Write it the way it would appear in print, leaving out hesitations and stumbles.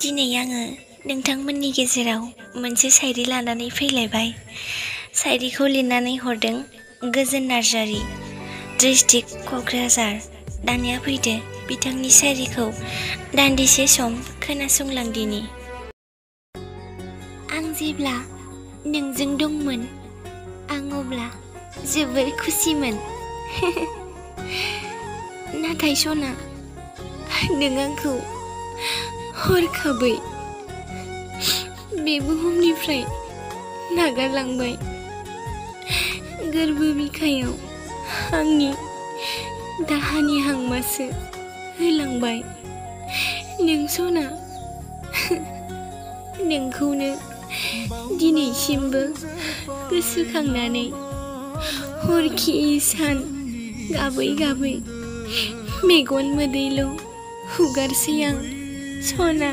दिनै आङो नोंथांमोननि गेजेराव मोनसे शायरी लानानै फैलायबाय। शायरीखौ लिरनानै हरदों गोजोन नार्जारी, डिस्ट्रिक्ट क'क्राझार। दानिया फैदो बिथांनि शायरीखौ दान्दिसे सम खोनासंलांदिनि। आं जेब्ला नोंजों दंमोन, आं अब्ला जोबोर खुसिमोन। नाथाय सना, नों आंखौ हरखाबै बे बुहुमनिफ्राय नागारलांबाय। गोरबो बिखायाव आंनि दाहानि हांमासो होलांबाय। नों सना, नोंखौनो दिनैसिमबो गोसोखांनानै हरखि सान गाबै गाबै मेगन मोदैल' हुगारसै आं सना।